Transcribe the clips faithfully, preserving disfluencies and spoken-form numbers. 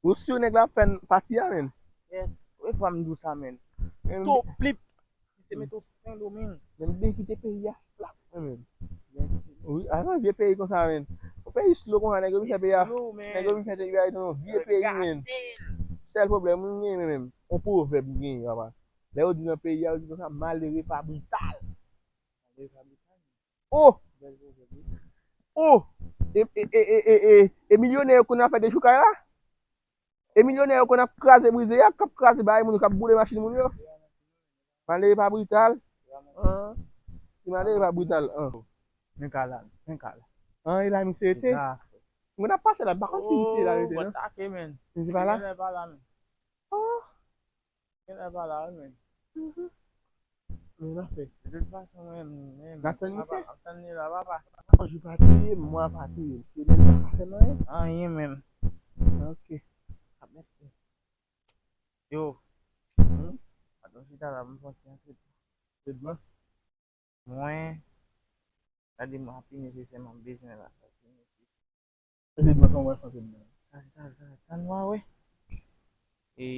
Ou si nèg la ap fè n pati a, menn? Yes. Wi, fwa m di w sa, menn. Menn, to plip. Se mete w Sendomeng. Menn, byen kite peyi a flat, menn. Wi, a nan vye peyi konsa, menn. Yon peyi slow konsa, nèg yo vin fè peyi a. Nèg yo vin fè peyi a, yon vye peyi, menn. Sèl pwoblèm, mwen genyen, menn. Yon pwovèb m genyen, papa. Lè yo di nan peyi a, yo di konsa, malere pa brital. Malere pa brital. Oh! Oh! E, e, e, e, e, e, e milyonè yo konn ap fè dechoukay la? E milyonè yo konn ap kraze brize a, k ap kraze bagay moun yo, k ap boule machin moun yo? Malere pa brital. An. Si malere pa brital, an. Men ka la, men ka la. An, e la misye rete? Mwen ap pase la, m pa konn si misye la rete, non. Misye pa la? Genlè pa la, men. Oh! Genlè pa la, wi, men. Mhm. Men n ap fè. De tout fason, men, men, n ap tann misye. Ap tann li la, papa. Jou pa touye m, mwa pa touye m. Semèn pa ka fè m anyen. Anyen menm. Ok. Ap mèt. Yo. Hmm? Adan chita la, m fè yon ti antre. Tretman? Mwen, gade m ap vini, se sa m ap bezwen la. Tretman, kòman w fè tretman? Tann, tann, tann, tann, w a wè. E,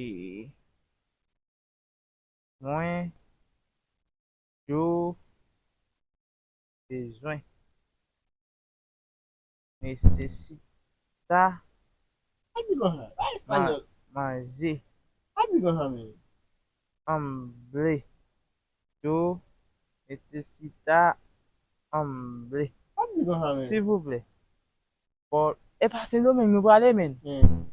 mwen, yo, bezwen. Nesesita. Pa di konsa. Pa espanyòl. Manje. Pa di konsa, men. Hambre. Yo necesita hambre. Pa di konsa, men. Silvouplè. Bon, e pa Sendomeng nou prale, men. Hmm.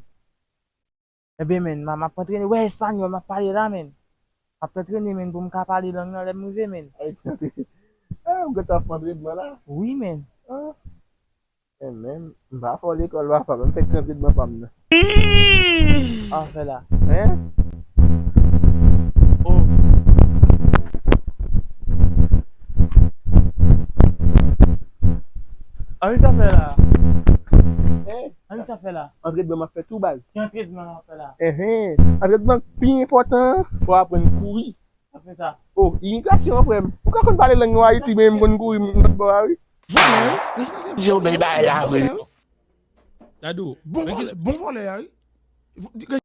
Ebyen, men, m, m ap antrene. Wè, espanyòl, m ap pale la, men. M ap antrene, men, pou m ka pale lang nan lè m rive, men. Ay, tande. Ah, ou gentan ap antrene la? Wi, men. Ah. E men, m pa fò lekòl, papa, m fèk antrene pa m nan. Afè la. Hein? Oh. Anvi sa fè la. Hein? Anvi sa fè la. Antrenman m ap fè tou baz. Ki antrenman w ap fè la? Enhen. Antrenman pi enpòtan an, fò w aprann kouri. Apre sa. Oh, imigrasyon, frè m. Ou ka konn pale lang yo Ayiti, men m konn kouri m lòt bò a, wi. Yo, bèl bagay la, vre. Dadou, bon vòlè, bon vòlè a, wi.